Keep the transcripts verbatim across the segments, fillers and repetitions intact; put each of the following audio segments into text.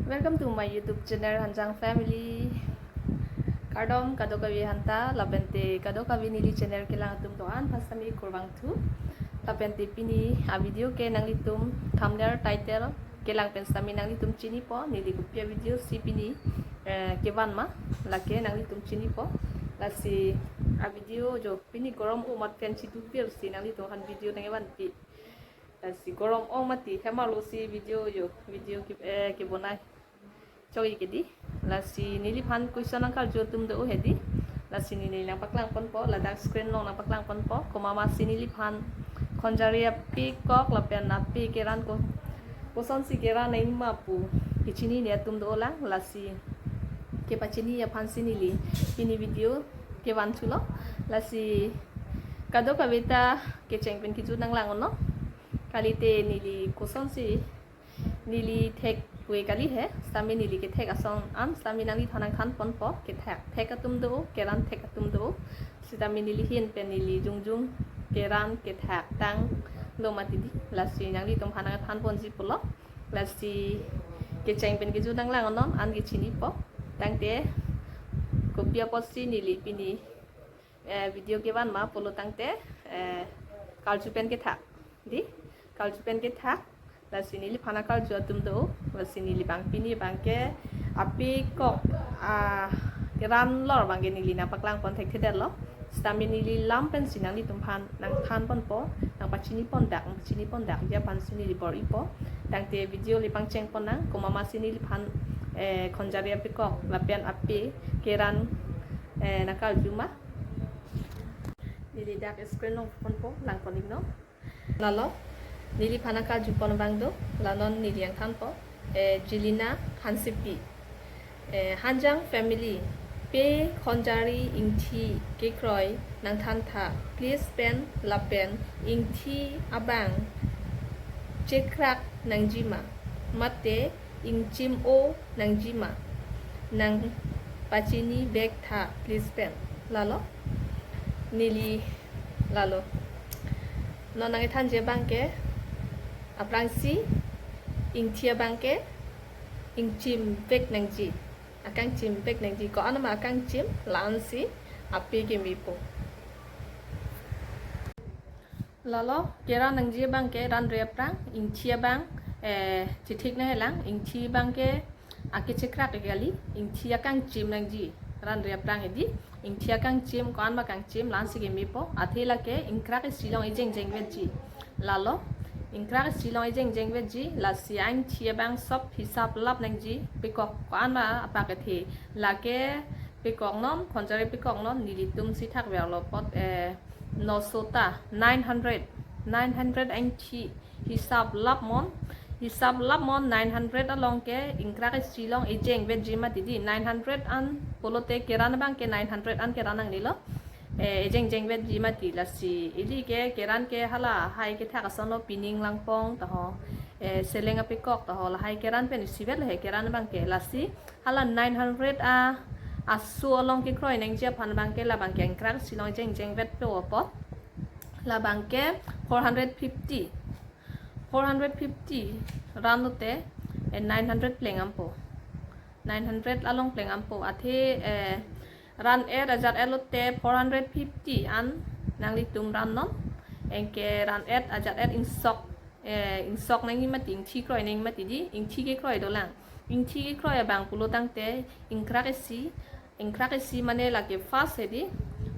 Welcome to my YouTube channel Hanjang Family. Kardom kadokave aphanta, lapente kadokave neli channel kelang atum do-an aphan sitame kurvangthu. Lapente pini a-video ke nanglitum thumbnail, title kelang pen sitame nanglitum chinipo, neli kopi a-video si pini, eh, kevan ma, lake nanglitum chinipo. Lasi a-video jo pini gorom o amat pen si dubir si nanglitum aphan video nangkevanpi. Lasi gorom o mati, hem arlo si video jo, video ke, eh, kebonai chok-ik hedi. Lasi neliphan question nangkarju atum do hedi. Lasi neli nangpaklangponpo, ladak screen along nangpaklangponpo. Komat ma si neliphan khonjari apekok lapen ape keran ko, kosonsi keran nangji ma pu kechinine atum dolang. Lasi kepachini aphan si neli pini video kevan thulo. Lasi kadokave ta kecheng pen kejut nanglang-unlo. Kalite neli kosonsi neli thek puve kali he, sitame neli kethek ason an sitame nangliphan nangthanponpo, kethek thek atum do, keran thek atum do, sitame neli ahin pen neli jongjong keran kethek tanglo mati di, lasi nanglitum aphan nangthanponji pulo. Lasi kecheng pen kejut nanglang-unnon an kechinipo. Tangte kopi apotsi neli pini, eh, video kevan ma pulo tangte, eh, karju pen kethek di, karju pen kethek. Lasi neliphan akarju atum do, lasi neli abang pini abangke apekok, ah, keran lor abangke neli nangpaklangpon thekthedetlo. Sitame neli lam pensi nanglitum aphan nangthanponpo, nangpachinipondak, nangpachinipondak ji aphan si neli bor-ipo. Tangte video le pangchengpon nang, komat ma si neliphan, eh, khonjari apekok lapen ape keran, eh, nangkarju ma. Neli dak screen along ponpo, langpon-iknon. Lalo, neliphan akarjupon abang do, la non neli nangthanpo, eh, Jelina Hansepi. Eh, Hanjang Family, pe khonjari ingthi kekroi nangthantha, please pen lapen ingthi abang chekrak nangji ma, mate ingchim-o nangji ma, nangpachini vek tha, please pen. Lalo, neli, lalo. Non nangkethanji abangke, aphrangsi ingthi abangke ingchim vek nangji, akangchim vek nangji, ko-an ma akangchim, la-ansi ape kemepo. Lalo, keran nangji abangke ranre aphrang, ingthi abang, eh, chethik nangjilang, ingthi abangke akechekrak kali, ingthi akangchim nangji, ranre aphrang hedi, ingthi akangchim, ko-an ma kangchim, la-ansi kemepo, athe lake ingkrak isi along ejengjeng vetji. Lalo, ingkrak isi along ejengjeng vetji, lasi ingthi abang sop hisap lap nangji, pekok ko-an ma apak athe, lake pekoknon, khonjari pekoknon, nelitum si thakverlo apot, eh, noso ta, nine hundred, nine hundred ingthi hisap lapnon, hisap lapnon nine hundred along ke ingkrak isi along ejeng vetji mati di, nine hundred an pulote keran abangke nine hundred an keran nangnelo. Eh, ejengjeng vetji mati, lasi ili ke keran ke halahai kethak asonlo, pining langpong taho, eh, seleng apekok taho, lahai keran pen isivet lo he keran abangke, lasi hala nine hundred a, aso along kekroi nangji aphan abangke labangke ingkrak isi along ejengjeng vetpo apot. Labangke four hundred fifty. Four hundred fifty ran lote, eh, nine hundred pleng dampo. Nine hundred along pleng dampo. Athe, eh, ran et ajat et lote four hundred fifty an nanglitum rannon. Anke ran et ajat et ingsok, eh, ingsok nangji mati, ingthi kroi nangji mati di, ingthi kekroi dolang. Ingthi kekroi abang pulo tangte ingkrak isi, ingkrak isi mane lake first hedi.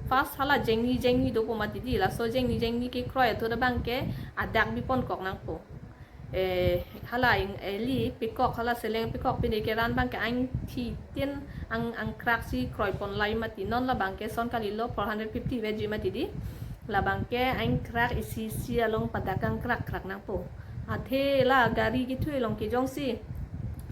First hala jengni jengni dopo mati di, laso jengni jengni kekroi athot abangke adak biponkok nangpo. Eh, hala ing-, eli pekok, hala seleng pekok pine keran abangke ingthi tin ang, ingkrak si kroipon lai mati, non labangke son kalilo, four hundred fifty vetji mati di. Labangke ingkrak isi isi along padak ingkrak krak nangpo. Athe la gari kethui along ke jongsi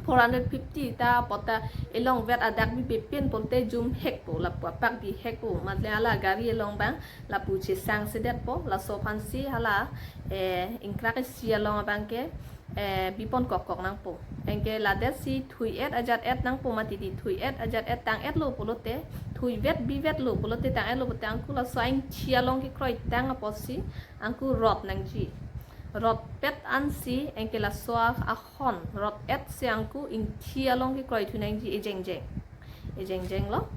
four hundred fifty ta apot ta elong vet adak bibepin pulote jumhekpo, lapu apak bihekpo, mate hala gari along abang lapu chesangsedetpo, laso aphansi hala, eh, ingkrak isi along abangke, eh, biponkok kok nangpo. Anke ladet si thui et ajat et nangpo mati di, thui et ajat et tang-etlo pulote, thui vet bivetlo pulote, tang-etlo pulote angku laso ingthi along kekroi tang apotsi angku rot nangji. rotpet ansi, anke laso ahon rot-et si angku ingthi along kekroi thu nangji, ejengjeng. Ejengjeng lo.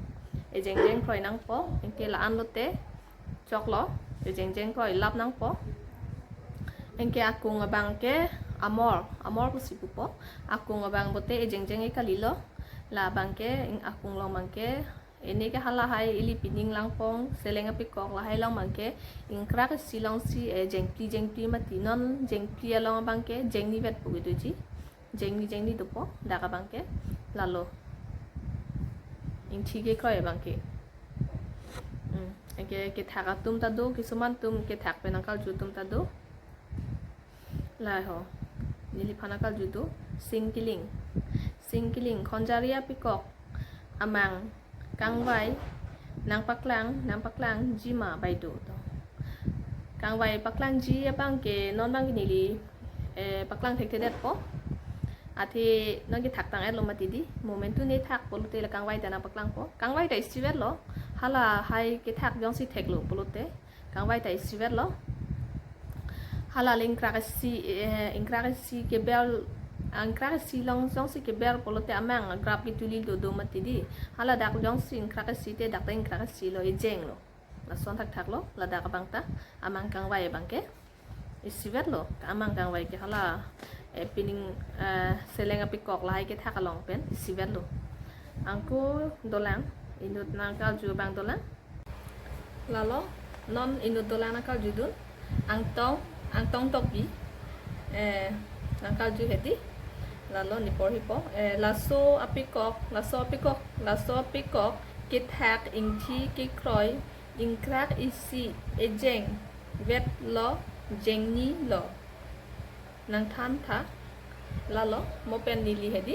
Ejengjeng kroi nangpo. Anke la-an lote choklo. Ejengjeng kroi lap nangpo. Anke akung abang ke amor, amor pusi pupo. Akung abang pote ejengjeng e kalilo. Labang ke ing akung along abang ke, ene ke halahai ili pining langpong, seleng apikok lahai along abang ke ingkrak isi alongsi, eh, jengpli jengpli mati, non jengpli along abang ke jengni vetpo kedoji. Jengni jengni dopo, dak abang ke. Lalo. Ingthi kekroi abang ke. Hmm. Anke kethak atum ta do, kisuman atum kethak pen nangkarju atum ta do. Lahai ho. Neliphan nangkarju do. Sing kiling. Sing kiling. Khonjari apikok amang kangvai nangpaklang, nangpaklangji ma baideo to. Kangvai paklangji abang ke non abang ke neli, eh, paklang thekthedetpo. Athe non kethak tang-etlo mati di. Momentum ne thakpo lote la kangvai ta nangpaklangpo. Kangvai ta isivetlo. Halahai kethak jongsi theklo pulote kangvai ta isivetlo. Hala le ingkrak isi, eh, ingkrak isi keber, ingkrak isi along jongsi keber pulote amang agrap ketuli dodo mati di. Hala dak jongsi ingkrak isi te dak ta ingkrak isi lo, ejeng lo. Lason thakthak lo, ladak abang ta, amang kangvai abang ke. Isivetlo, amang kangvai ke hala, eh, pining, eh, seleng apikok lahai kethak along pen, isivetlo. Angku dolang, inut nangkarju abang dolang. Lalo, non inut dolang nangkarjudun, Angtong, Angtong Tokbi, eh, nangkarju hedi, lalo ne porhipo, eh, laso apikok, laso apikok, laso apikok, kethak ingthi kekroi, ingkrak isi, ejeng vetlo, jengni lo. Nangthan tha, lalo, mo pen neli hedi,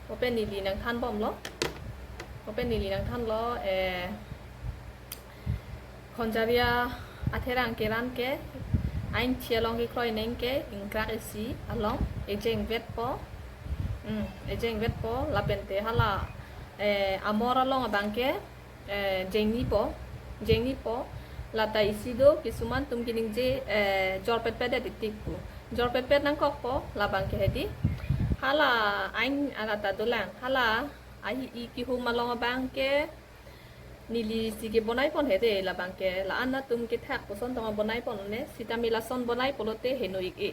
mo pen neli nangthan bomlo, mo pen neli nangthanlo, eh, Khonjari atherang keran ke, aingthi along kekroi nang ke, ingkrak isi along, ejeng vetpo, hmm, ejeng vetpo, lapen te hala, eh, amor along abang ke, eh, jengnipo, jengnipo, lata isi do, kisuman atum keningje, eh, jorpetpet det itik pu. Jorpetpet nangkokpo, labang ke hedi. Hala aing alata dolang, hala ahi-i kehum along abang ke, neli si kebonaipon hedi, labang ke, la-an atum kethak koson tong bonaipon ne, sitame lason bonai pulote heno ik-e.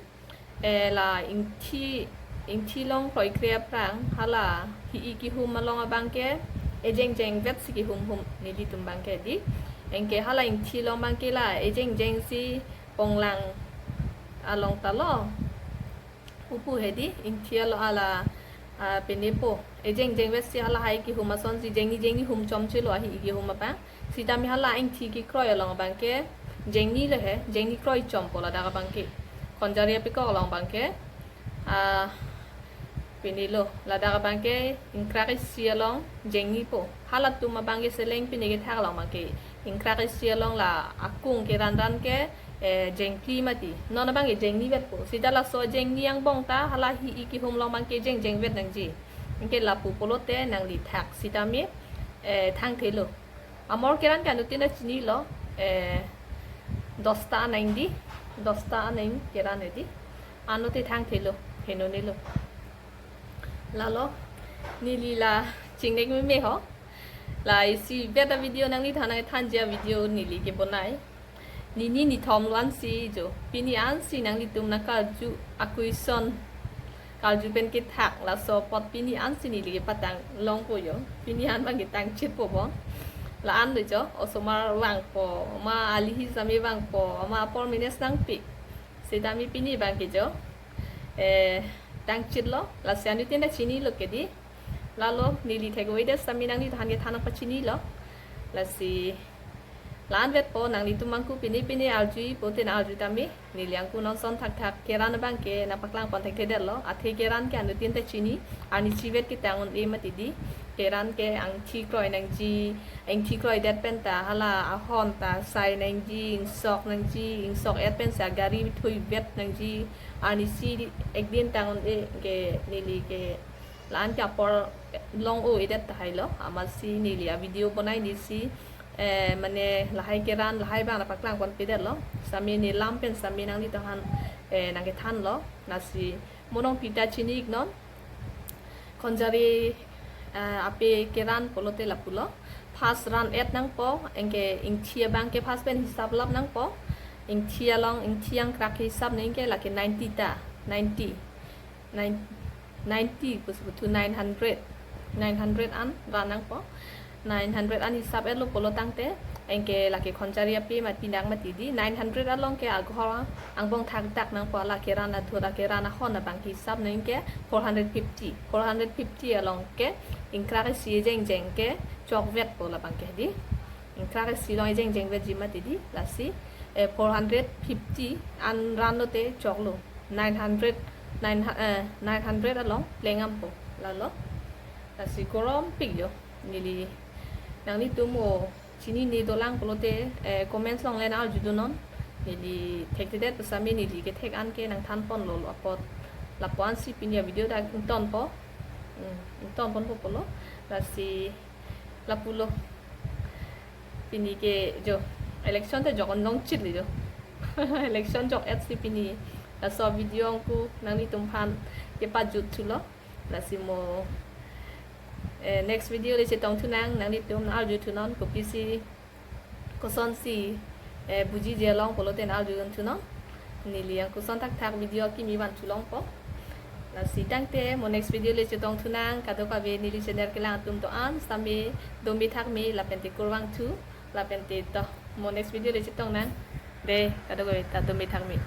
Eh, la ingthi, ingthi along kroikre aphrang, hala hi-i kehum along abang ke, ejengjeng vet si kehum hum nelitum abang ke di. Anke hala ingthi along abang ke la, ejengjeng si ponglang along ta lo. Upu hedi, ingthi along hala, ah, penepo. Ejengjeng vet si halahai kehum asonsi jengni jengni hum chomchelo ahi-i kehum aphrang. Sitame hala ingthi kekroi along abang ke jengni lo he, jengni kroi chompo ladak abang ke. Khonjari apikok along abang ke, ah, penelo, ladak abang ke ingkrak isi along jengnipo. Halatum abang ke seleng pine kethak along abang ke ingkrak isi along la akung keran ran ke, eh, jengpli mati. Non abang ke jengni vetpo. Sita laso jengni angbong ta hala hi-i kehum along abang ke jengjeng vet nangji. Anke lapu pulote nangli thak sitame, eh, thangthelo. Amor keran ke anuttin ta chinilo, eh, dosta anang di, dosta anang keran hedi. Anuttin thangthelo, henonelo. Lalo, neli la chingnek meme ho. La isivet avideo nangliphan nangthanji avideo neli kebonai. Nini nithom lo ansi jo. Pini ansi nanglitum nangkarju a-question, karju pen kethak laso apot pini ansi neli kepatang longpo jo. Pini an abang ketang chitpo bon. La-an lo jo, osomar vangpo, ma alihi sami vangpo, ma apor manage nangpi. Sitame pini abang ke jo, eh, tang chitlo, lasi anuttin ta chinilo kedi. Lalo, neli thek-o-edet sitame nangliphan kethan nangpachinilo. Lasi, la-an vetpo nanglitum angku pine pine arjui pote nang-arju tame. Neli angku non son thakthak keran abang ke nangpaklangpon thekthedetlo. Athe keran ke anuttin ta chini, arni isivet ketang un-e mati di. Keran ke ingthi kroi nangji, ingthi kroidet pen ta hala ahon ta sai nangji, ingsok nangji, ingsok-et pensi agari thuivet nangji, arni isi di, ekdin tang un-e ke neli ke la-an ke apor long-o-edet tahai lo, amatsi neli avideo bonai nisi, eh, mane lahai keran, lahai abang nangpaklangponpedetlo, sitame ne lam pen sitame nangliphan eh, nangkethanlo, lasi mo nangpi ta chini-iknon. Khonjari, eh, ape keran pulote lapulo. First run-et nangpo, anke ingthi abang ke first pen hisap lap nangpo. Ingthi along, ingthi angkrak hisap nangke lake ninety ta, ninety. Nine, ninety pusi puthu nine hundred. Nine hundred an run nangpo. Nine hundred an hisap-etlo pulo tangte, anke lake khonjari ape mati nang mati di, nine hundred along ke aghor angbong thakdak nangpo, lake run adhur, lake run ahon abang hisap nangke four hundred fifty. Four hundred fifty along ke ingkrak isi jengjeng ke chokvetpo labang ke di. Ingkrak isi along jengjeng vetji mati di, lasi, eh, four hundred fifty an run lote choklo. Nine hundred, nine hu-, eh, nine hundred along plengdampo, lalo. Lasi korom pik jo. Neli nanglitum o chinine dolang pulote, eh, comments along le nang-arjudunon. Neli thekthedet pusitame neli kethek an ke nangthanponlolo apot, lapu-ansi pini avideo dak ingtonpo. Hmm, ingtonponpo pulo. Lasi lapulo. Pini ke jo, election ta jok-on longchit le jo. Election jok-etsi pini laso video angku nanglitumphan kepajut thulo. Lasi mo, eh, next video le chetong thunang, nanglitum nang-arju thunon, kopisi kosonsi, eh, bujije along pulote nang-arju thunon. Neli angkuson thakthak video kimi van thulongpo. Lasi tangte mo next video le chetong thunang, kadokave neli channel kelang atum do-an sitame dome thakme lapente kurvangthu, lapente to mo next video le chetongnang. De, kadokave ta dome thakme.